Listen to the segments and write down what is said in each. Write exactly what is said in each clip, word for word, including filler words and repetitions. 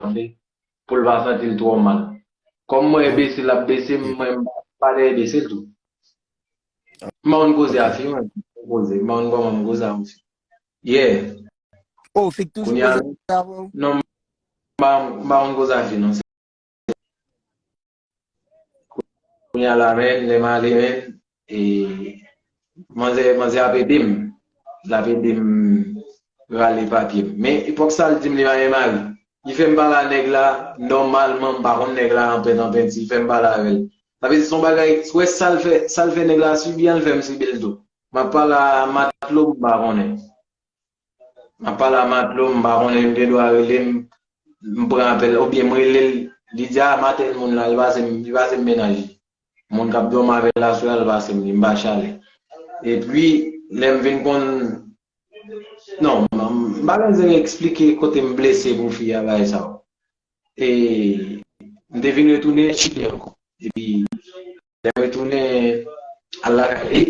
tande, pou l pa santi l twò mal. Kòm mwen enbesil, l ap bese m, mwen m pa dèyè bese l tou. M pa konn koze a fi, mwen. M koze, m pa konn kòman m koze a yon fi. Yeah. Oh, fi k toujou Kounye a, koze avè w? Non, m pa, m pa konn koze a fi, non. Kounye a la, men, lè m ale, men, e, manzè, manzè ap ede m. L ap ede m rale papye m. Men, epòk sa, l di m li pa gen mari. Li fè m pale a nèg la, nòmalman, m pa konn nèg la anpent, anpent, li fè m pale avè l. Sa vle di, se yon bagay, wè sa l fè, sa l fè nèg la sibi a, l fè m sibi l tou. M ap pale a matlo, m pa konnen. M ap pale a matlo, m pa konnen, m gen dwa rele m, m pran apèl, oubyen m rele l, li di, "A, matèl moun la, li pase m, li pase m mennaj li." Moun k ap dòmi avè l aswè a, li pase m li, m pa chale. Epi, lè m vin konn, non, m, m pa bezwen eksplike kote m blese pou fi a, bagay sa yo. E, m te vin retounen Chili ankò. Epi, lè m retounen al lakay li,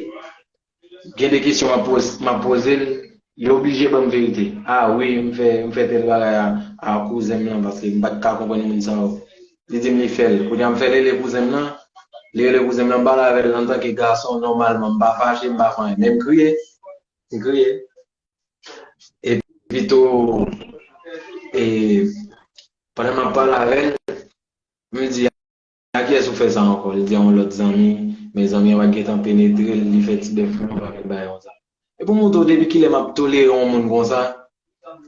gen de kesyon m ap poz-, m ap poze l, li oblije ban m verite. "A wi, m fè, m fè tèl bagay a, a kouzen m lan, paske m pa t ka konprann moun sa yo." Li di m li fè l. Kounye a m fè l rele kouzen m lan, li rele kouzen m lan, m pale avè l antanke gason, nòmalman, m pa fache, m pa fè anyen. Men m kriye, m kriye. Epi tou, e, pandan m ap pale avè l, m di, "A kiyès ou fè sa ankò?" Li di, "A yon lòt zanmi, men zanmi an pa t gentan penetre l, li fè ti bèf mwen, yon pakèt bagay konsa." E pou montre w depi kilè m ap tolere yon moun konsa,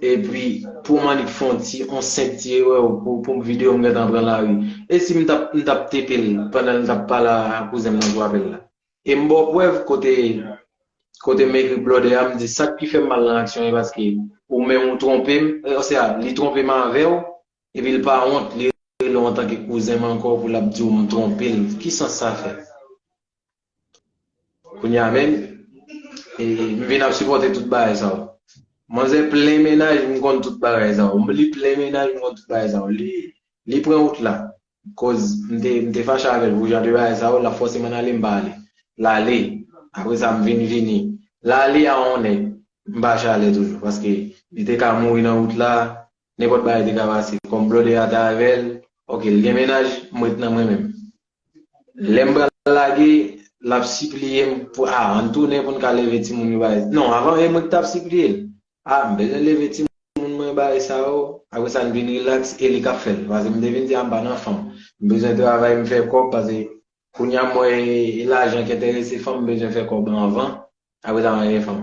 epi pou m annik fè yon ti, yon senp ti erè pou, pou videyo m gentan pran lari. E si m t ap, m t ap tepe l pandan l t ap pale a kouzen m nan sou apèl la? E m ba w prèv kote, kote m ekri blòdè a, m di, "Sa k pi fè m mal nan aksyon e paske ou menm ou twonpe m, e, osea, li twonpe m avè w, epi l pa wont, li rele w antanke kouzen m ankò pou l ap di w m twonpe l. Ki sans sa fè?" Kounye a menm, e, m vin ap sipòte tout bagay sa yo. Manzè plen mennaj, m konn tout bagay sa yo. Li plen mennaj, m konn tout bagay sa yo. Li, li pran wout la. Koz m te, m te fache avè l pou jan de bagay sa yo, l ap fòse m ann ale, m pa ale. L ale. Apre sa, m vin vini. L ale a yon nèg, m pa chale toujou, paske li te ka mouri nan wout la, nenpòt bagay te ka pase. Kòm blòdè a te avè l, oke, l gen mennaj, m ret nan mwen menm. Lè m pral lage, l ap sipliye m pou, "A, ann tounen pou n ka leve timoun yo, bagay." Non, avan, e mwen ki t ap sipliye l. "A, m bezwen leve timoun mwen, bagay sa yo." Apre sa, n vin rilaks, e li k ap fè l. Paske m te vin di, "A, m pa nan fanm. M bezwen travay, m fè kòb," paske kounye a, m wè e lajan ki enterese fanm, m bezwen fè kòb anvan. Apre sa, m pa gen fanm.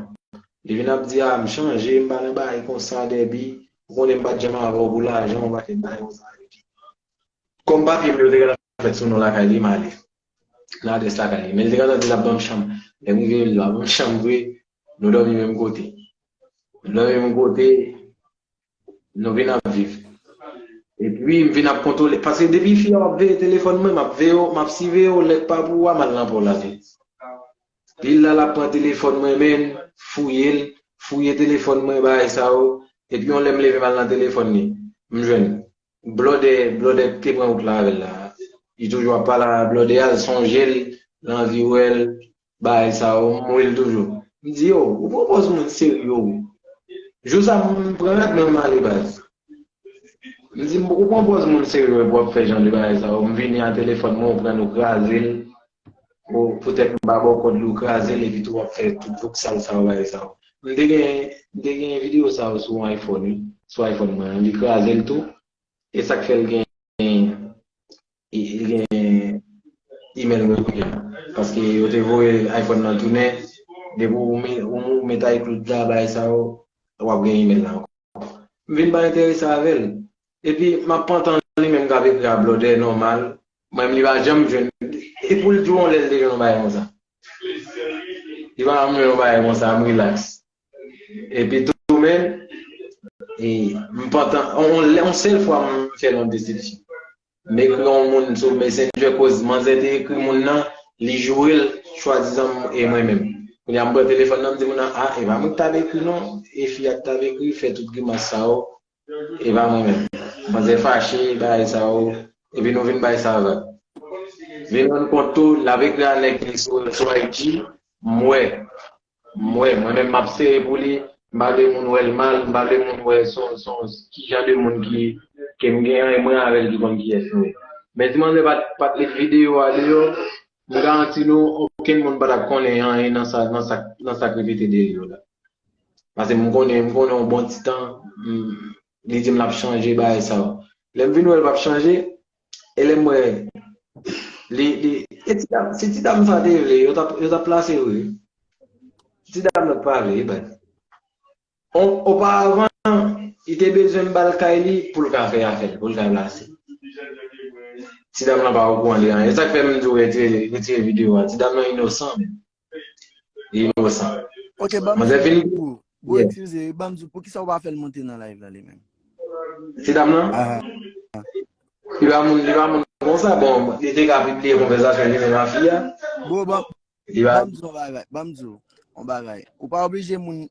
Li vin ap di, "A, m chanje, m pa nan bagay konsa, Dèbi. Ou konnen m pa t janm avè w pou lajan, yon pakèt bagay konsa." Epi, kòm papye m yo te gentan fèt sou non lakay li, m ale nan adrès lakay li. Men li te gentan di l ap ban m chanm. Lè m rive, li pa ban m chanm vre, nou dòmi menm kote. Nou dòmi menm kote, nou vin ap viv. Epi, m vin ap kontwole. Paske depi fi a w ap veye telefòn mwen, m ap veye w, m ap siveye w, lè k pa pou ou a, m al nan pa w lavi. Li la, l ap pran telefòn mwen, men, fouye l, fouye telefòn mwen, bagay sa yo. Epi, yon lè m leve m al nan telefòn li, m jwenn blòdè, blòdè k te pran wout la avè l la. Li toujou ap pale a blòdè a, l sonje l, l anvi wè l, bagay sa yo, m wè l toujou. M di, "Yo, ou pran pòz moun serye, wi." Jou sa, m pran rad mwen, m ale, baz. M di, "Ou pran pòz moun serye, wi, pou w ap fè jan de bagay sa yo." M vini a telefòn mwen, ou pran, nou kraze l. Ou poutèt m pa ba w kòd li, ou kraze l, epi tou w ap fè tout jouk sal sa yo, bagay sa yo. M te gen, m te gen videyo sa yo sou iPhone, wi. Sou iPhone mwen, li kraze l tou. E sa k fè l gen, li gen email mwen kounye a. Paske yo te voye iPhone nan tounen. Depi ou met, ou met iCloud la, bagay sa yo, w ap gen email la ankò. M vin pa enterese avè l. Epi, m ap pantan li menm k ap ekri a blòdè nòmal. Mwen menm li pa janm jwenn. E pou l di w yon lè l te jwenn yon bagay konsa. Li pa janm jwenn yon bagay konsa, m rilaks. Epi tou menm, e, m pantan, on, on, on sèl fwa m fè l yon desepsyon. M ekri yon moun sou Messenger, koz manzè te ekri moun nan, li joure l, chwadizan m, e mwen menm. Kounye a m pran telefòn nan, m di moun nan, "A, e pa mwen ki t ap ekri non, e fi a ki t ap ekri, fè tout grimas sa yo, e pa mwen menm." Manzè fache, bagay sa yo, epi nou vin bay sa vag. Vin rann kont tou, l ap ekri a nèg li sou, sou I G, m wè. M wè, mwen menm m ap sere pou li, m pa vle moun wè l mal, m pa vle moun wè son, son, ki jan de moun ki, ke m gen anyen mwen avè l ki konn kiyès nou ye. Men si manzè pa t, pa t met videyo a deyò, m garanti nou, okenn moun pa t ap konnen anyen nan sa, nan sa, nan sa k repete de li yo la. Paske m konnen, m konnen yon bon ti tan, m, li di m l ap chanje bagay sa yo. Lè m vin wè l p ap chanje, e lè m wè li, li, e ti dam, si ti dam sa te vle, yo t ap, yo t ap plase l wi. Ti dam nan pa vle, e baz. On, oparavan, li te bezwen m ba l kay li pou l ka fè afè l, pou l ka plase. Ti dam nan pa okouran de anyen. E sa k fè m di w retire, retire videyo a. Ti dam nan inosan menm. Li inosan. Ok, ban m Manzè di fini. Bro, bro, yeah, eskize, ban m di w, poukisa w pa fè l monte nan live la li menm? Ti dam nan? Ah. Li pa moun, li pa moun konsa. Bon, li te ka pibliye konvèsasyon li menm a fi a. Bro, ban, li pa ban m di w yon bagay, ban m di w yon bagay. Ou pa oblije moun,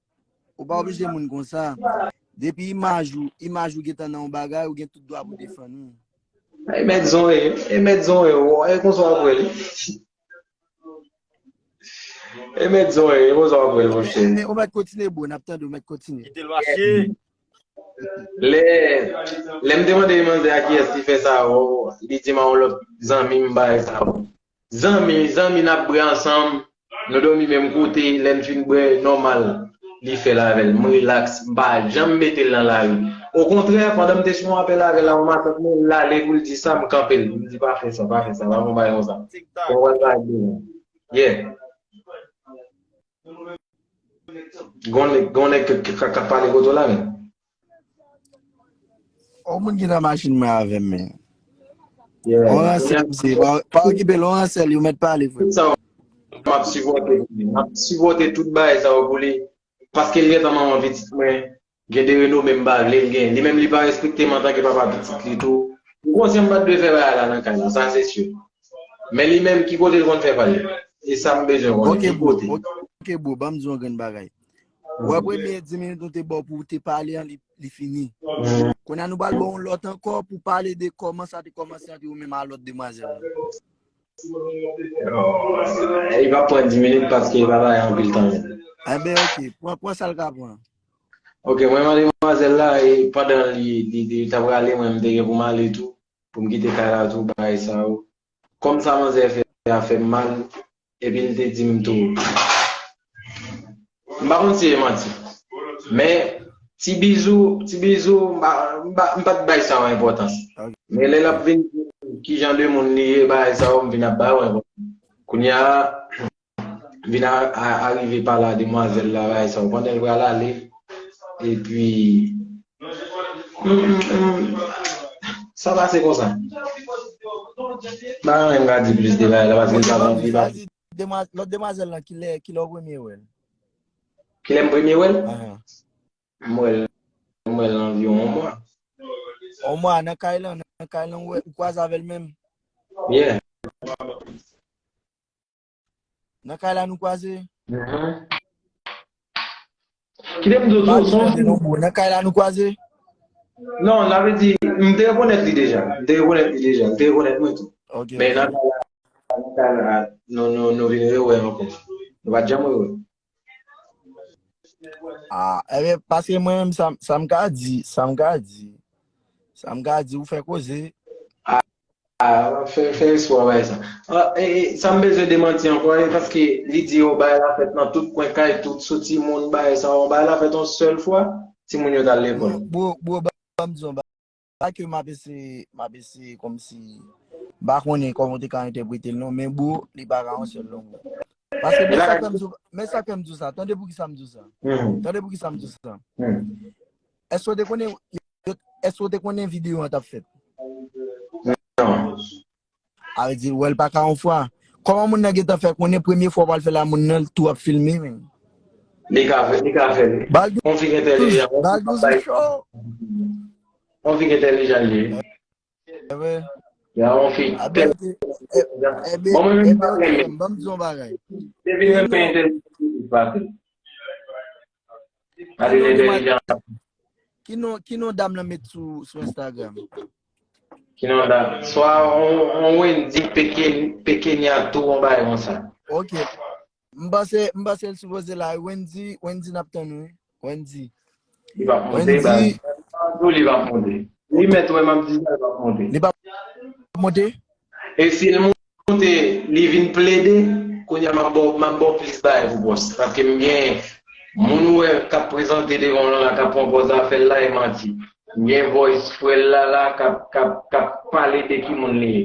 ou pa oblije moun konsa. Depi imaj ou, imaj ou gentan nan yon bagay, ou gen tout dwa pou defann ou. E mèt zon e, e mèt zon e, e konsa w ap wè li. E mèt zon e, e konsa w ap wè li, monchè. E, e, ou mèt kontinye, bro, n ap tande, ou mèt kontinye. Kite l mache. Lè, lè m te mande manzè a kiyès ki fè sa, o, li di m a yon lòt zanmi m bay sa. Zanmi, zanmi n ap bwè ansanm, nou dòmi menm kote, lè n fin bwè, nòmal, li fè l avè l. M rilaks, m pa janm mete l nan lari. Okontrè, pandan m te sou yon apèl avè l a yon matant mwen, l ale pou l di sa, m kanpe l. M di, "Pa fè sa, pa fè sa, pa fè yon bagay konsa." Fò w al bay devan. Yeah. Gon nèg, gon nèg k, k, k, k ap pale kote w la menm. O moun ki nan machin mwen avè m, men. Yeah. On ransè, misye. Pa, pa okipe l, on ransè, li, ou mèt pale, frè. Tout sa, m ap sipòte pou li. M ap sipòte tout bagay sa yo pou li. Paske l gentan manman pitit mwen. Gen de renome m pa vle l gen. Li menm li pa respekte m antanke papa pitit li tou. M konsyan m pa t dwe fè bagay la nan kay la, sa se si. Men li menm, ki kote l konn fè pa l? E sa m bezwen konnen, ki kote? Ok, bro, ban m di w yon grenn bagay. Ou wè premye dis minit nou te ba w pou w te pale an, li, li fini. Kounye a nou pral ba w yon lòt ankò pou pale de kòman sa te kòmanse ant ou menm a lòt demwazèl la. Oh, e li p ap pran dis minit paske li pa bay anpil tan menm. Enben, ok, pran, pran sa l ka pran. Ok, mwen mande demwazèl la, e pandan li, li, li t ap rale, mwen, m te gen pou m ale tou, pou m kite kay la tou, bagay sa yo. Kòm sa manzè fè a fè m mal, epi l te di m tou. M pa konn si e manti. Men, ti bizou, ti bizou, m pa, m pa, m pa t bay sa yon enpòtans. Ok. Men lè l ap vin di m ki jan de moun li ye, bagay sa yo, m vin ap bay yon enpòtans. Kounye a, vin a, a, arive pale a demwazèl la, bagay sa yo, pandan l pral ale, epi, mm, mm, mm, sa pase konsa. M pa renmen m ka di plis de bagay la, paske m pa, li pa. Demwa-, lòt demwazèl lan, kilè, kilè w premye wè l? Kilè m premye wè l? Ahan. M wè l, m wè l anviwon yon mwa. Yon mwa, nan kay lan, nan kay lan, w wè, ou kwaze avè l menm? Yeah. Nan kay la nou kwaze? Mhm. Kite m di w tou, se yon moun. Nan kay la nou kwaze? Non, sa vle di, m te rekonèt li deja. M te rekonèt li deja. Li te rekonèt mwen tou. Ok, ok. Men nan kay la, nan kay la, nou, nou, nou vin rewè ankò. Nou pa t janm rewè. Ah, ebyen, paske mwen menm, sa, sa m ka di, sa m ka di, sa m ka di, ou fè koze. Ah, fè, fè espwa bay sa. Ah, e, e, sa m bezwen demanti ankò, e, paske li di yo bay la fèt nan tout kwen kay, tout sou timoun, bay sa, yo bay la fèt yon sèl fwa, timoun yo t al lekòl. Bro, bro, ban m di yon bagay ke m ap eseye, m ap eseye kòmsi, m pa konnen kòman w te ka entèprete l non, men bro, li pa ka yon sèl lonbrit. Paske men sa k fè m di w, men sa k fè m di w sa, tande poukisa m di w sa. Mhm. Tande poukisa m di w sa. Mhm. Èske w te konnen, èske w te konnen videyo an t ap fèt? Non. A vle di, wè l pa ka yon fwa. Kòman moun nan gentan fè konnen premye fwa w pral fè la, moun nan tou ap filme, men? Li ka fè, li ka fè. Bal douz, on fi entèlijan, bal douz cho. On fi entèlijan li ye. Enben. Ya, on fi tèl. Enben, enben, enben, ok, frè m, ban m di yon bagay. Depi renmen entèlijan, li pase. Gade entèlijan. Ki non, ki non dam nan met sou, sou Instagram? Ki non dam? Swa on, on Wendy Peken-, Pekenya tou, on bagay konsa. Ok. M panse, m panse l sipoze la. Wendy, Wendy n ap tann ou, wi. Wendy. Li p ap monte, Wendy. Li p ap monte. Li mèt wè m ap di sa, l p ap monte. Li p ap monte? E si l monte, li vin plede, kounye a m ap ba w, m ap ba w plis bagay pou pòs. Paske m gen moun ou wè k ap prezante devan w lan la, k ap pran pòz afè l la, e manti. M gen voice frè l la, la, k ap, k ap, k ap pale de ki moun li ye.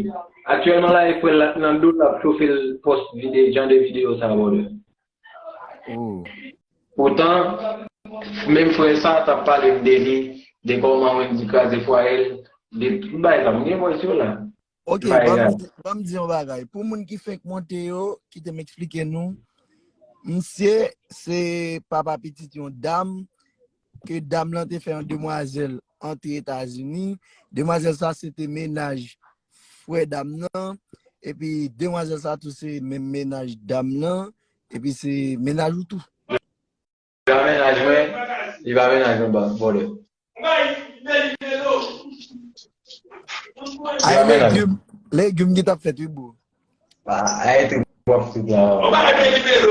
Aktyèlman la, e frè l la k nan do l, l ap chofe l pòs vide, jan de videyo sa, brother. Oh. Poutan, menm frè sa t ap pale m de li, de kòman Wendy kraze fwaye l, de tout bagay sa. M gen voice yo la. Ok, ban m di, ban m di yon bagay. Pou moun ki fenk monte yo, kite m eksplike nou. Misye se papa pitit yon dam, ke dam lan te fè yon demwazèl antre Etazini. Demwazèl sa se te mennaj frè dam nan. Epi demwazèl sa tou se menm mennaj dam nan. Epi se mennaj ou tou. Li pa mennaj mwen, li pa mennaj mwen, ba, vòlè. Ay, legim, legim ki t ap fèt, wi, bro. Ay, trip w ap trip la.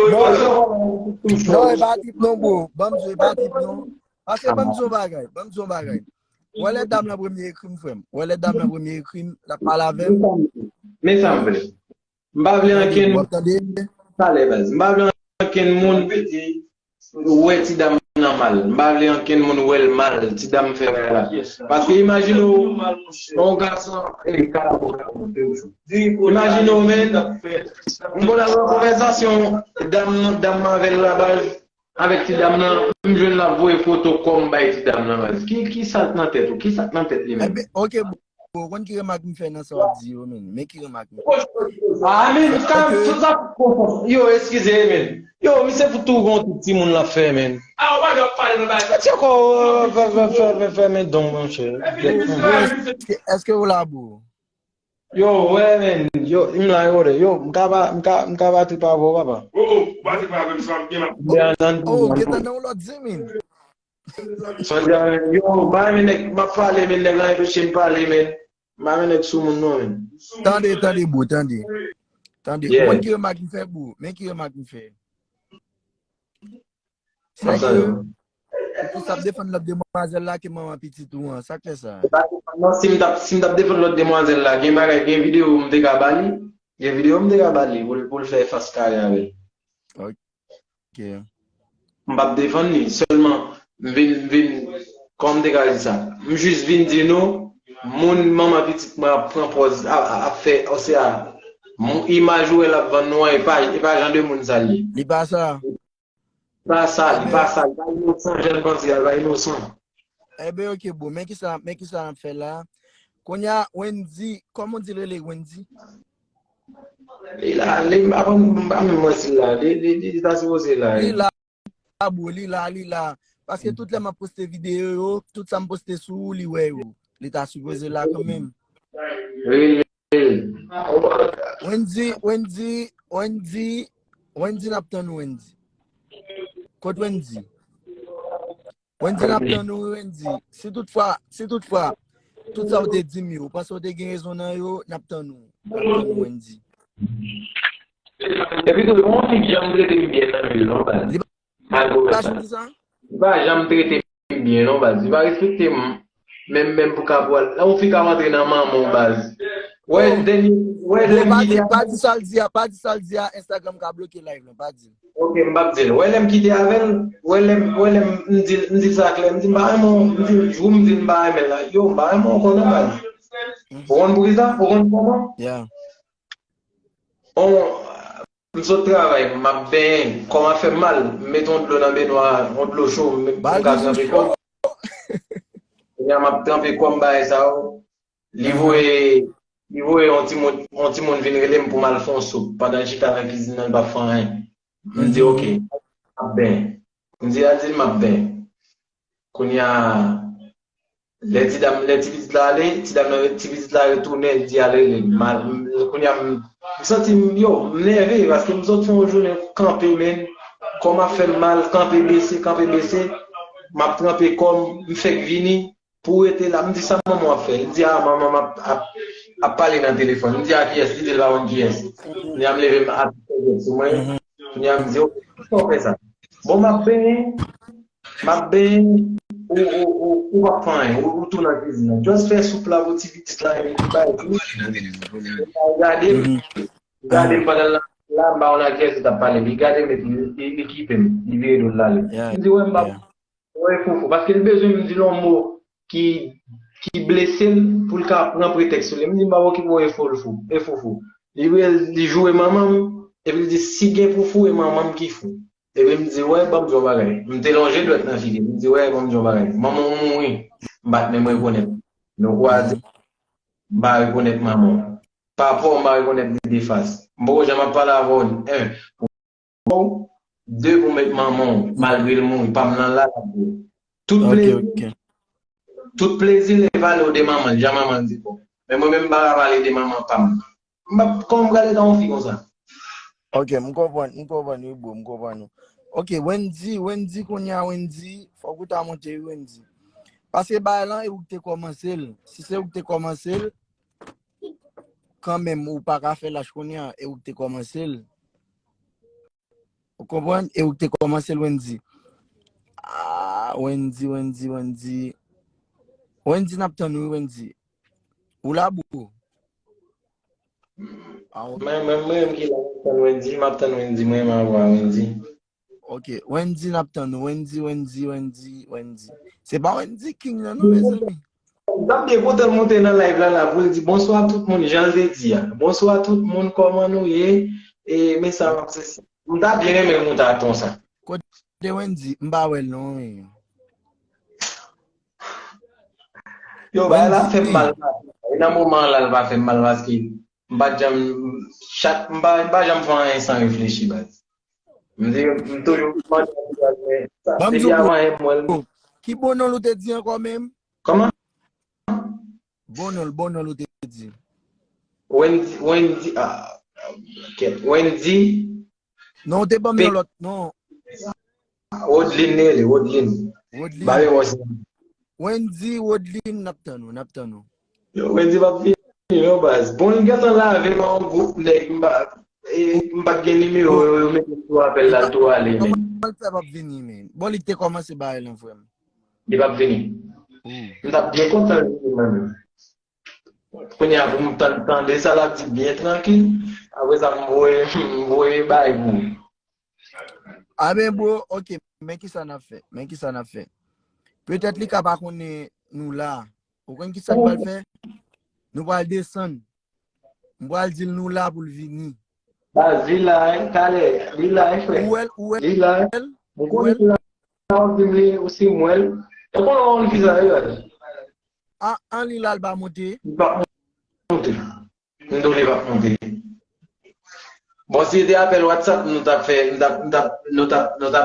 Non, non, e pa trip non, bro. Ban m di w, e pa trip non. Paske ban m di w yon bagay, ban m di w yon bagay. Wè lè dam lan premye ekri m, frè m. Wè lè dam lan premye ekri m, l ap pale avè m. Men sa m vle. M pa vle ankenn moun. Talè, baz. M pa vle ankenn moun wè ti dam nan mal. M pa vle ankenn moun wè l mal, ti dam fè bagay la. Paske imajine w, yon gason, e, kalabo, kalabo, imajine w, men, m konn ap wè konvèsasyon dam, dam avè l la, baz, avèk ti dam nan, m jwenn l ap voye foto kò m bay ti dam nan, baz. Ki, ki sa k nan tèt ou? Ki sa k nan tèt li menm? Enben, ok, bro, ou konn ki remak m fè nan sa w ap di yo, men. Men ki remak m fè. Ah, men, sa, sa, yo, eskize, men. Yo, misye fout tou gon tout timoun l ap fè, men. Ti ankò, fè, fè, fè, fè, fè, men don, monchè. Bro, èske, èske ou la, bro? Yo, wè, men. Yo, m la, yo, yo, m ka pa, m ka, m ka pa trip avè w, papa. Oh, oh, ou pa trip avè m, sa m gen la. Oh, gentan nan yon lòt zen, men. Yo, m pa renmen nèg, m ap pale, men nèg la enpeche m pale, men. M pa renmen nèg sou moun non, men. Tande, tande, bro, tande. Tande. Ou konn ki remak m fè, bro? Men ki remak m fè. Se ke ou plis ap defann lòt demwazèl la ke manman pitit ou an. Sa k fè sa? Non, si m t ap, si m t ap defann lòt demwazèl la, gen bagay, gen videyo m te ka ba li. Gen videyo m te ka ba li pou l, pou l fè fas kare avè l. Ok. M p ap defann li, sèlman m vin, m vin, kòman m te ka di sa? M jis vin di nou, moun manman pitit mwen ap pran pòz, ap, ap fè, osea, imaj ou wè l ap vann nou an, e pa, e pa jan de moun sa l ye. Li pa sa. Li pa sa, li pa sa, li pa inosan, jan l panse a, li pa inosan. Enben, ok, bro, men kisa, men kisa n ap fè la? Kounye a, Wendy, kòman w di l rele, Wendy? Li la, li, m pa konn, m pa menm wè si l la. Li, li, li, li ta sipoze la. Li la, bro, li la, li la. Paske tout lè m ap poste videyo yo, tout sa m poste sou ou, li wè yo. Li ta sipoze la kanmenm. Rele l. Wendy, Wendy, Wendy, Wendy, n ap tann ou, Wendy. Kot Wendy? Wendy, n ap tann ou, Wendy. Si toutfwa, si toutfwa, tout sa w te di m yo, ou panse w te gen rezon nan yo, n ap tann ou. N ap tann ou, Wendy. Epi tou, yon fi janm trete m byen nan vil non, baz. Li pa janm di sa? Li pa janm trete m byen non, baz. Li pa respekte m. Menm, menm pou ka pral. Lè yon fi ka rantre nan manman w, baz. Wè, dènye, wè, lè m kite. Pa di, pa di sa l di a, pa di sa l di a, Instagram ka bloke live lan, pa di l. Ok, m p ap di l. Wè lè m kite avè l, wè lè m, wè lè m, m di l, m di l sa klè, m di m pa renmen w, m di l, jou m di l m pa renmen l la, yo, m pa renmen w ankò non, baz. Ou konn poukisa? Ou konn kòman? On, m sot travay, m ap benyen, kò m ap fè m mal, m mete yon dlo nan benwa, yon dlo cho, m, m ka tranpe kò m. Kounye a m ap tranpe kò m, bagay sa yo. Li voye, li voye yon timoun, yon timoun vin rele m pou m al fè yon soup. Pandan l chita nan kizin nan, l p ap fè anyen. M di, ok, m ap benyen. M di, al di l m ap benyen. Kounye a, lè ti dam, lè ti pitit la ale, ti dam nan, ti pitit la retounen, l di al rele m. Kounye a, m, m santi m, yo, m nève, paske m sot fè yon jounen kanpe, men, kò m ap fè m mal, kanpe bese, kanpe bese, m ap tranpe kò m, m fèk vini, pou rete la, m di sa manman w ap fè? Li di, a, manman m ap, ap, ap pale nan telefòn. M di, a kiyès? Li di l pa konn kiyès. Kounye a m leve m ap sou mwen. Kounye a m di, ok, poukisa w fè sa? Bon, m ap benyen, m ap benyen, ou, ou, ou, ou p ap fè anyen, ou, ou tou nan kizin nan. Just fè soup la pou ti pitit la, epi bay tou. Gade m, gade m pandan l la, m pa konn ak kiyès li t ap pale, li gade m epi li, li, li kite m, li vire do l l ale. M di, wè, m pa, wè, Foufou, paske li bezwen m di l yon mo ki, ki blese l pou l ka pran pretèks sou li. M di, m pa okipe w, e Foufou, e Foufou. Li, li joure manman m, epi l di, si gen pou fou, e manman m ki fou. Epi m di, wè, ban m di yon bagay. M te lonje dwèt nan figi l. M di, wè, ban m di yon bagay. Manman w mouri. M pa t menm rekonèt. Nou kwaze. M pa rekonèt manman w. Papa w, m pa rekonèt li de fas. M poko janm ap pale avè w. En, pou de pou met manman w, malgre l mouri, pa m nan la, l ap di. Tout plezi, tout plezi, l evale w de manman l, jan manman l di bon. Men mwen menm, m pa ka pale de manman pa m. M ap, kòman m prale nan yon fi konsa? Ok, m konprann, m konprann wi, bro, m konprann ou. Ok, Wendy, Wendy, kounye a, Wendy, fòk ou ta monte wi, Wendy. Paske bagay lan, e ou ki te kòmanse l. Si se ou ki te kòmanse l, kanmenm, ou pa ka fè lach kounye a, e ou ki te kòmanse l. Ou konprann? E ou ki te kòmanse l, Wendy. Ah, Wendy, Wendy, Wendy. Wendy, n ap tann ou wi, Wendy. Ou la, bro? Ah, ok. Mwen, mwen, mwen menm ki la, m ap tann Wendy, m ap tann Wendy, mwen, m ap wè Wendy. Ok, Wendy, n ap tann ou. Wendy, Wendy, Wendy, Wendy. Se pa Wendy King nan, non, mezanmi. M t ap byen kontan l monte nan live la, la, pou l di, "Bonswa tout moun," jan l te di a. "Bonswa tout moun, kòman nou ye?" E, men sa, m ap sesi. M ta byen renmen l monte a ton sa. Kote Wendy? M pa wè l non, men. Yo, bagay la fè m mal. E nan moman an la, l pa fè m mal paske m pa t janm, chak, m pa, m pa janm fè anyen san reflechi, baz. M di, m toujou mande antouraj mwen. Sa, depi avan yè m wè l. Ki bon non l ou te di ankò menm? Kòman? Bon non l, bon non l ou te di. Wendy, Wendy, ah, kèt. Wendy. Non, ou te ban m yon lòt non. Rodlin li rele, Rodlin. Rodlin. Ba yo wè si. Wendy, Rodlin, n ap tann ou, n ap tann ou. Yo, Wendy p ap vini non, baz. Bon, li gentan lave nan yon gwoup nèg, m pa, e, m pa t gen nimewo yo, yo mete sou apèl la, l tou ale, men. Kòman l fè p ap vini, men? Bon, li te kòmanse bagay lan, frè m. Li p ap vini. M t ap byen kontan l vini, menm. Kounye a, pou m tann, tande sa l ap di byen trankil, apre sa, m voye, m voye bay pou ou. A ben, bro, ok, men kisa n ap fè? Men kisa n ap fè? Petèt li ka pa konnen nou la. Ou konn kisa n pral fè? Nou pral desann. M pral di l nou la pou l vini. Baz, li la, wi, talè, li la, wi, frè. Ou wè l, ou wè l? Li la, wi. Mwen konnen li la, w ap di m li, ou si m wè l. E konnen w konn kisa, wi, baz. A, an li la, l pa monte? Li p ap monte. M di w li p ap monte. Bon, si se te apèl WhatsApp, nou t ap fè, nou t ap, nou t ap, nou t ap, nou t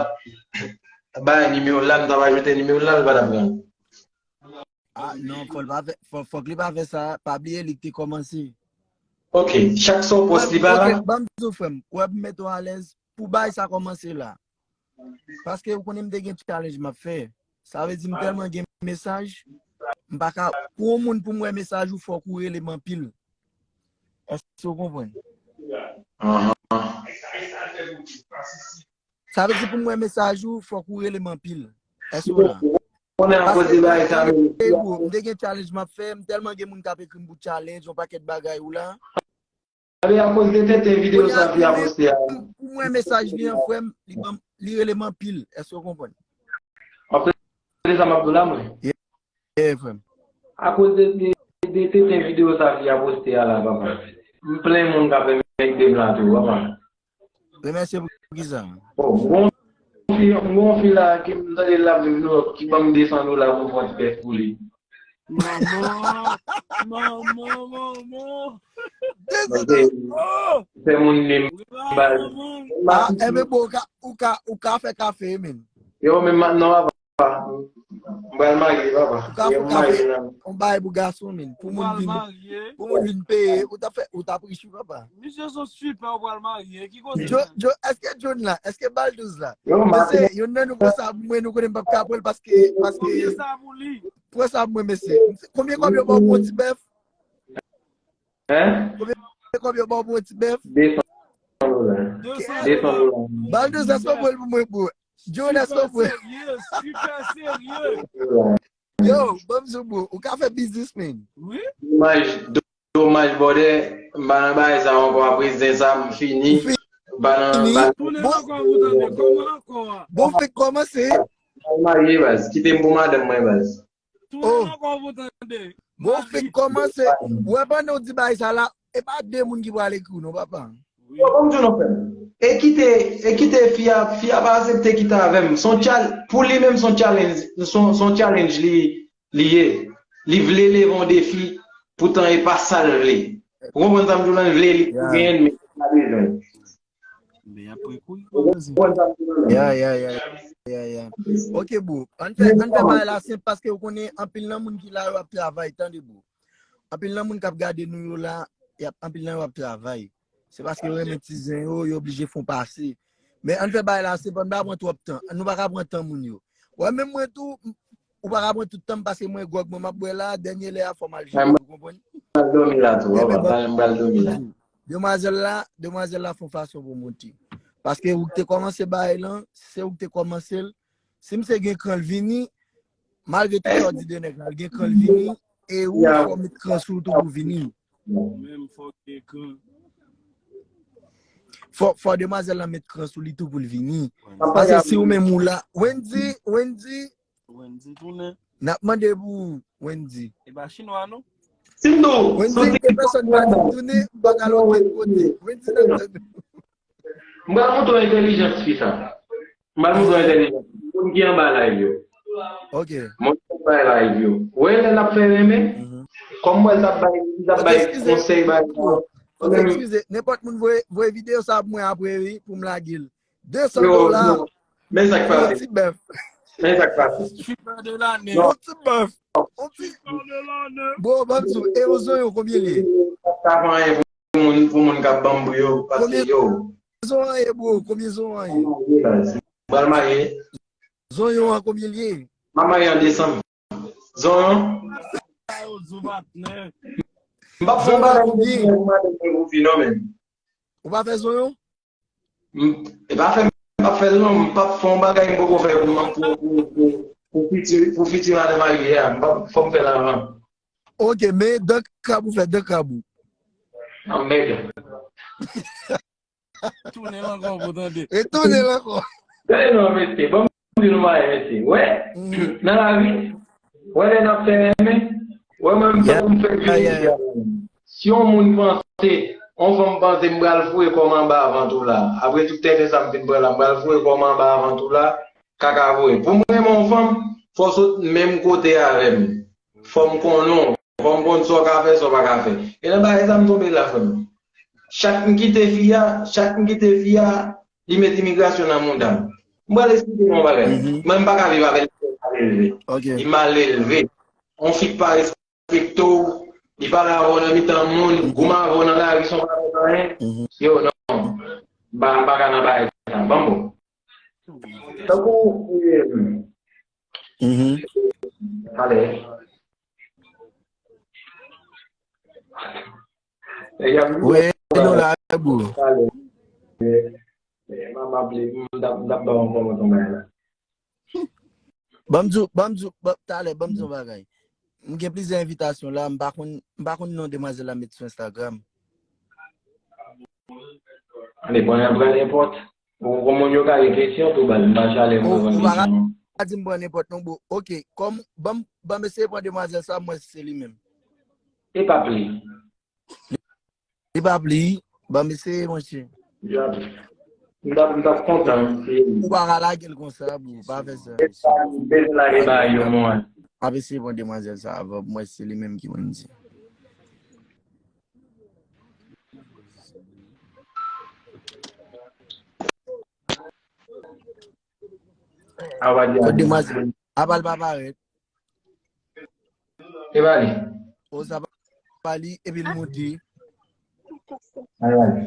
ap bay nimewo l la, nou t ap ajoute nimewo l la, li pa t ap pran. Ah, non, fò l pa fè, fò, fòk li pa fè sa, pa bliye li ki te kòmanse. Ok, chak sa w post li pa la. Ok, ban m di w, frè m, ou wè pou m mete w alèz, pou bay sa kòmanse la. Paske ou konnen m te gen challenge m ap fè. Sa vle di m tèlman gen mesaj, m pa ka, pou yon moun pou m wè mesaj ou, fòk ou rele m anpil. Èske w konprann? Ahan. Sa vle di pou m wè mesaj ou, fòk ou rele m anpil. Èske w la? Konnen akoz de bagay sa, men, m te gen challenge m ap fè, m tèlman gen moun k ap ekri m pou challenge, yon pakèt bagay ou la. Gade akoz de tenten videyo sa fi a poste a. Pou mwen mesaj li an, frè m, li ban m, li rele m anpil. Èske w konprann? W ap tande sa m ap di w la, mwen? Yeah, yeah, frè m. Akoz de, de, de tenten videyo sa fi a poste a la, papa. M plen moun k ap enmègde m la tou, papa. Remèsye pou kisa? Oh, m gon fi, m gon fi la ki m tande l ap di m nou ki ban m de san dola pou m fè yon ti bèf pou li. Manman, manman, manman. Dezòd. Oh! Se moun li m baz. Ah, enben bon, ou ka, ou ka, ou ka fè kafe, men. Yo, men non, papa. M pral marye, papa. Ou ka fè kafe, yon bagay pou gason, men. Pou moun vin, pou moun vin peye, ou ta fè, ou ta ap rich, wi, papa. Misye se yon stripper, ou pral marye. Ki koze? John, èske John la? Èske Baldouz la? Mesye, youn nan nou pran sa pou mwen, nou konnen m p ap ka pran l paske, paske. Pran sa pou li. Pran sa pou mwen, mesye. Konbyen kòb yo ba w pou yon ti bèf? Hein? Konbyen kòb yo ba w pou yon ti bèf? De san dola. De san dola. Baldouz, èske w pran l pou mwen, bro? Jonas, stripper serye, stripper serye. Yo, ban m di w, bro, ou ka fè biznis, man. Wi. Domaj, domaj, brother, m pa nan bagay sa ankò, apre zen sa, m fini. M pa nan bagay. Tounen ankò pou tande, kòman ankò a? Bon, fèk kòmanse. M marye, baz. Kite m pou madanm mwen, baz. Tounen ankò pou tande. Bon, fèk kòmanse. Ou wè pandan w di bagay sa la, e pa de moun ki pral ekri w non, papa. Yo, ban m di w non, frè m. E kite, e kite fi a, fi a pa aksepte kite avè m. Se yon chal, pou li menm, se yon challenge, se yon, se yon challenge li, li ye. Li vle leve yon defi, poutan e pa sa l vle. Ou konprann sa m di w lan, li vle li pou genyen l, men li pa bezwen. Men apre kou, ou konprann sa m di w lan. Ya, ya, ya, ya, ya. Ok, bro. Ann fè, ann fè bagay la senp paske ou konnen anpil nan moun ki la yo ap travay, tande, bro. Anpil nan moun k ap gade nou yo la, y ap, anpil nan yo ap travay. Se paske yo renmen ti zen yo, yo oblije fè w pase. Men ann fè bagay la senp, ann pa pran twòp tan. Nou pa ka pran tan moun yo. Wè, menm mwen tou, m- ou pa ka pran tout tan m paske mwen gwòg mwen m ap bwè la, dènye lè a fò m al jere, ou konprann? M pral dòmi la tou, papa, m pral dòmi la. Demwazèl la, demwazèl la fè yon fason pou monte. Paske ou k te kòmanse bagay lan, se ou k te kòmanse l. Si misye gen kran l vini, malgre tout sa w di de nèg la, l gen kran l vini, e ou fò w met kran sou l tou pou vini. Ou menm fò w gen kran. Fò, fò demwazèl lan met kran sou li tou pou l vini. Paske si ou menm ou la, Wendy, Wendy, Wendy tounen. N ap mande pou ou, Wendy. E pa chinwa non. Sindo, Wendy, ke pèsòn pa di tounen, m pa ka lòt kote. Wendy nan tande. M pral montre w entèlijans fi sa. M pral montre w entèlijans. Moun ki anba live yo. Ok. Moun ki anba live yo. Wè lè l ap fè renmen. Kòm mwen l t ap bay, l t ap bay konsèy bay. Ok, eskize. Nenpòt moun voye, voye videyo sa pou mwen apre, wi, pou m lage l. De san dola. Men sa k pase. Ti bèf. Men sa k pase. Stripper de lane. Yon ti bèf. Yon ti. Bon, ban m di w, e yon zonyon, konbyen li ye? Sa pa anyen pou moun, pou moun k ap ban m bri yo. Paske yo. Zonyon an ye, bro? Konbyen zonyon an ye? M pral marye. Zonyon an, konbyen li ye? M ap marye an desanm. Zonyon? M p ap fè yon bagay pou madanm mwen pou fi non, men. Ou pa fè zonyon? E pa fè m p ap fè l non, m p ap fè yon bagay m poko fè pou pou pou pou pou fiti pou fiti madanm marye a, m p ap fò m fè l avan. Ok, men dan krab ou fè dan krab ou. Anmède. Tounen l ankò pou tande. Retounen l ankò. Tande non mesye, ban m di nou bagay mesye. Wè, nan lavi, wè lè n ap fè renmen, wè mwen m fè m fè vini. Si yon moun panse, yon fanm panse m pral foure kò m anba vant ou la. Apre tout tenten sa m fin pran la, m pral foure kò m anba vant ou la, kaka voye. Pou m renmen yon fanm, fò w sot menm kote avè m. Fò m konnen w, fò m konn sa w ka fè, sa w pa ka fè. E nan bagay sa m tonbe la, frè m. Chak m kite fi a, chak m kite fi a, li met imigrasyon nan mouda m. M pral esplike nou yon bagay. Mwen m pa ka viv avè l, li mal elve. Li mal elve. Yon fi k pa respekte w, li pale avè w nan mitan moun, goumen avè w nan lari san w pa fè anyen. Yo, non. M pa, m pa ka nan bagay sa. Ban m bon. Tankou, eh, talè. Wi, nou la, bro. Talè. Eh, m ap aple, m t ap, m t ap ba w yon kòmantè bagay la. Ban m di w, ban m di w, ban- talè, ban m di w yon bagay. M gen plizyè envitasyon la, m pa konn, m pa konn non demwazèl la met sou Instagram. Depann, pran nenpòt. Ou konn moun yo ka gen kesyon tou, baz, m pa chale moun konn kesyon. Pa di m pran nenpòt non, bro. Ok, kòm, ban m, ban m eseye pran demwazèl sa, m wè si se li menm. E p ap li. Li p ap li, ban m eseye, monchè. M t ap, m t ap kontan si se li. Ou pa ka lage l konsa, bro, pa fè sa. E pa li, bezwen lage bagay yo, mwen. M ap eseye pran demwazèl sa avan, pou m wè si se li menm ki Wendy. Awa di a. Kot demwazèl? Apa l pa parèt? E pa li. O, sa pa li, epi l monte. Awa di.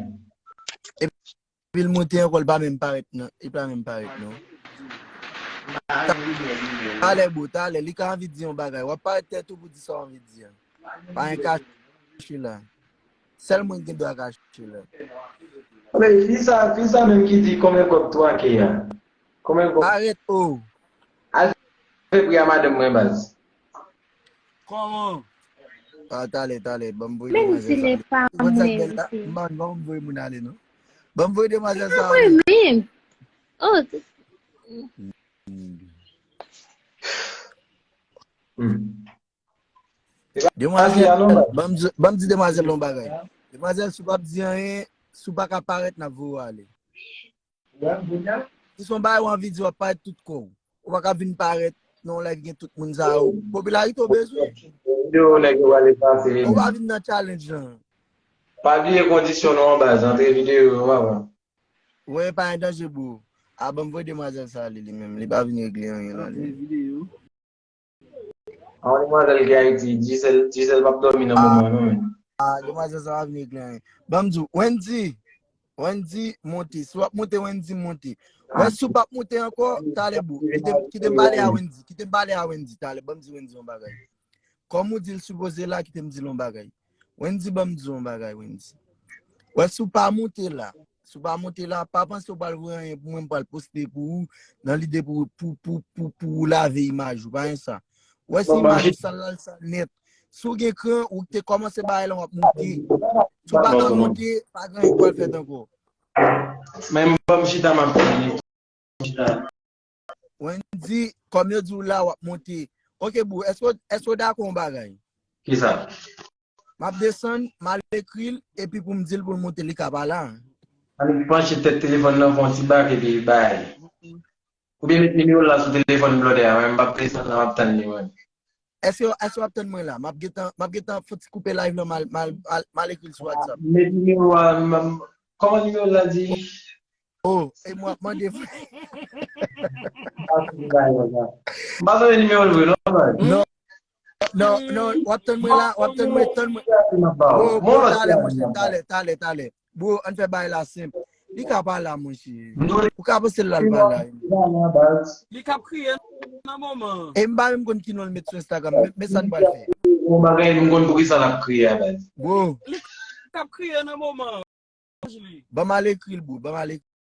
Epi l monte ankò, l pa menm parèt non. Li pa menm parèt non. Talè, bro, talè, li ka anvi di yon bagay. W ap parèt tèt ou pou di sa w anvi di a. Pa gen kache la. Sèl mwen ki gen dwa kache la. Men fi sa, fi sa menm ki di konbyen kòb twa K a. Kòman l kò- Parèt o. Al fè pri a madanm mwen baz. Kòman? Ah, talè, talè, ban m voye Menm demwazèl si sa. li pa Ou konn sa k mwen bèl la? isi. Man, ban m voye moun ale non. Ban m voye demwazèl sa Mwen ale. Menm. Oh, Demwazèl, ban m di- ban m di demwazèl yon bagay. Demwazèl, si w p ap di anyen, si w pa ka parèt, n ap voye w ale. Si se yon bagay w anvi di, w ap parèt tout kò w. Ou pa ka vin parèt nan yon live gen tout moun sa yo. Popilarite w bezwen. Yo nèg yo ale pase. Ou pa vin nan challenge lan. Pa bliye kondisyon nou an baz, antre videyo yo papa. Wè pa gen danje bro. A ban m voye demwazèl sa ale li menm. Li pa vin regle anyen la li. Videyo. A yon demwazèl ki Ayiti, Gisèle, Gisèle p ap dòmi nan moman non men. Ah, demwazèl sa pa vin regle anyen. Ban m di w, Wendy, Wendy monte. Si w ap monte, Wendy monte. Wè si w p ap monte ankò, talè bro. Kite m- kite m pale a Wendy. Kite m pale a Wendy talè. Ban m di Wendy yon bagay. Kòm ou di l sipoze la, kite m di l yon bagay. Wendy, ban m di w yon bagay, Wendy. Wè si w pa monte la, si w pa monte la, pa panse w pral voye anyen pou mwen, m pral poste pou ou, nan lide pou pou pou pou pou ou lave imaj ou, pa gen sa. Wè si imaj ou sal la, l sal nèt. Si w gen kran, ou te kòmanse bagay la, w ap monte. Si w pa ka monte, pa gen anyen k pral fèt ankò. Men m ban m chita m ap tande. Chita. Wendy, kòm yo di w la, w ap monte. Ok bro, èske w- èske w dakò yon bagay? Kisa? M ap desann, m al ekri l, epi pou m di l pou l monte, li ka pa la. Annik panche tèt telefòn nan fè yon ti bak epi bay. Oubyen met nimewo l la sou telefòn blòdè a, mwen m p ap desann nan, m ap tann li mwen. Èske èske w ap tann mwen la? M ap gentan m ap gentan fouti koupe live lan, m al- m al- m al- m al ekri l sou WhatsApp. Met nimewo a, m- m- kòman nimewo l la di? Oh, e mwen ap mande frè. M pa sonje nimewo l vre non baz. Non, non, non, w ap tann mwen la, w ap tann mwen, tann mwen. M ap ba Bro, ou. bro, Mwen talè, lòt monchè, m ap ba ou. Talè, talè, talè. Bro, ann fè bagay la senp. Li ka pa la, monchè. Nou Ou ka panse l la, l pa la. Li pa la baz. Li k ap kriye nan moman. E m pa menm konn ki non l met sou Instagram. Men- Men sa n pral fè. Yon bagay m konn poukisa l ap kriye a baz. Bro, Li k ap kriye nan moman. Li. Ban m al ekri l, bro. Ban m al ekri